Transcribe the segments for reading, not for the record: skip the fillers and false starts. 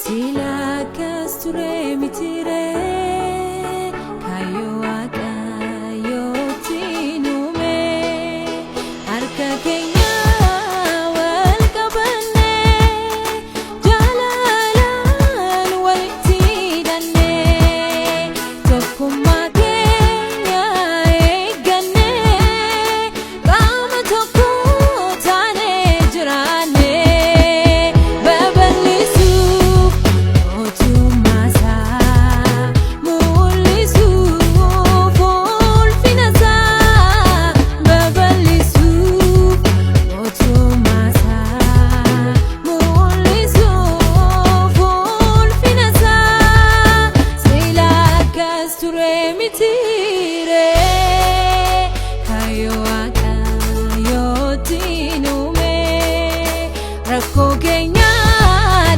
Sila akkas ture mitiree, kaayyoo Waaqayyootti nuume, harka keenya wal qabannee, jaalalaan walitti hidhannee, tokkummaa keenya eeggannee, qaama tokko taanee jiraannee, babal'isuuf mootummaa isaa, mul'isuuf ulfina isaa, babal'isuuf mootummaa isaa, mul'isuuf ulfina isaa. Sila akkas ture mitiree, kaayyoo Waaqayyootti nuume, rakkoo keenya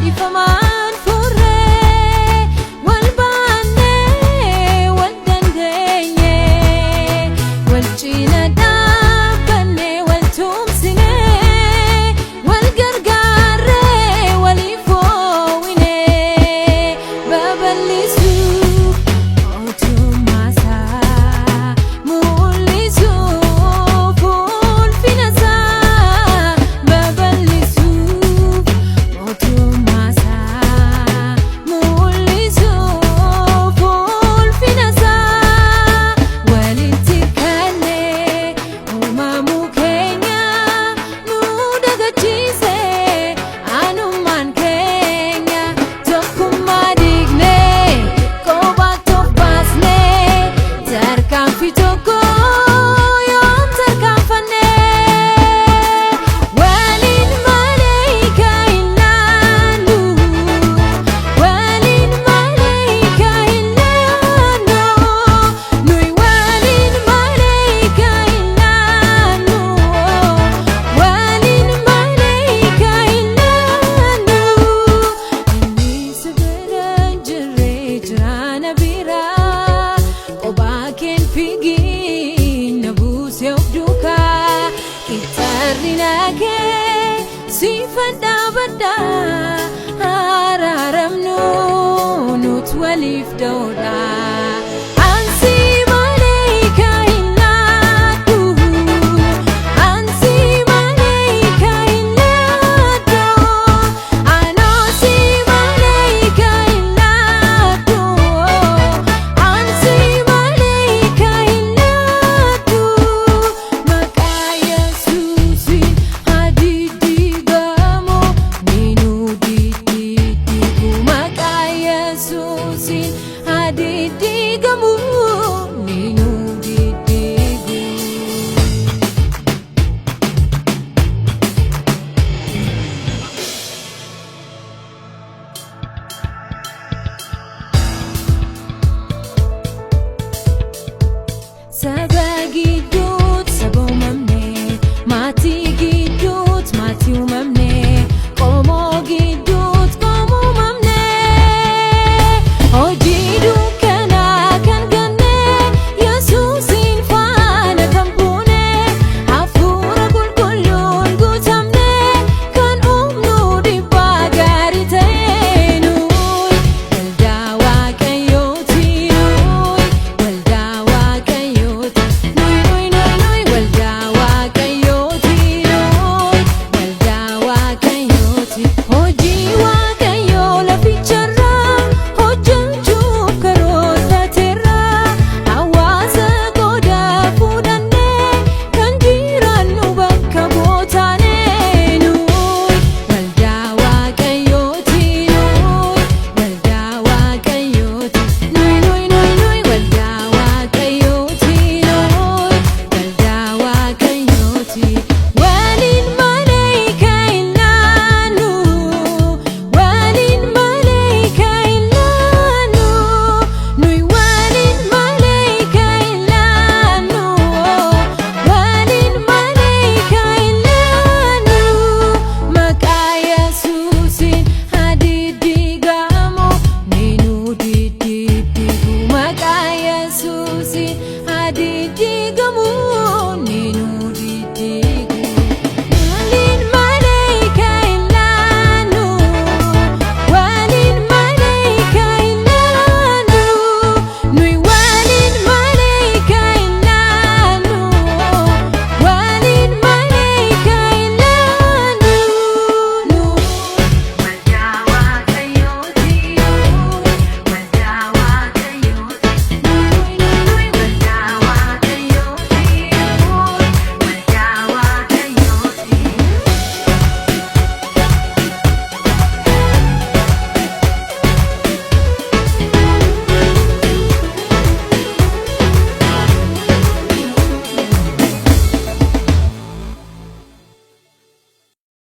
dhiifamaan furree, wal baannee wal dandeenye, wal cina dhaabbannee, wal tumsinee, wal gargaarree, waliif oowwinee, babal'isuuf mootummaa isaa, mul'isuuf ulfina isaa, babal'isuuf mootummaa isaa, mul'isuuf ulfina isaa, walitti kannee uumamuu keenya nu dagachiise anummaan keenya, tokkummaa diignee, kophaatti of baasnee, tarkaanfii tokko yoom tarkaanfannee? Waliin malee ilaallu, waliin malee ilaallu, nuyi waliin malee ilaallu, waliin malee ilaallu. Inni si bira hin jirre jiraana biraa, kophaa keen fiigin na buusee of duukaa, qixxaarri kee siifan dhaabadha, araaramnu nut waliif da'oodha. Ansi malee ilaallu, ansi malee ilaallu, anoosi malee ilaallu, ansi malee ilaallu. Maqaa Yesuusiin adidigamu ninu dididigu, maqaa Yesuusiin adidigamu.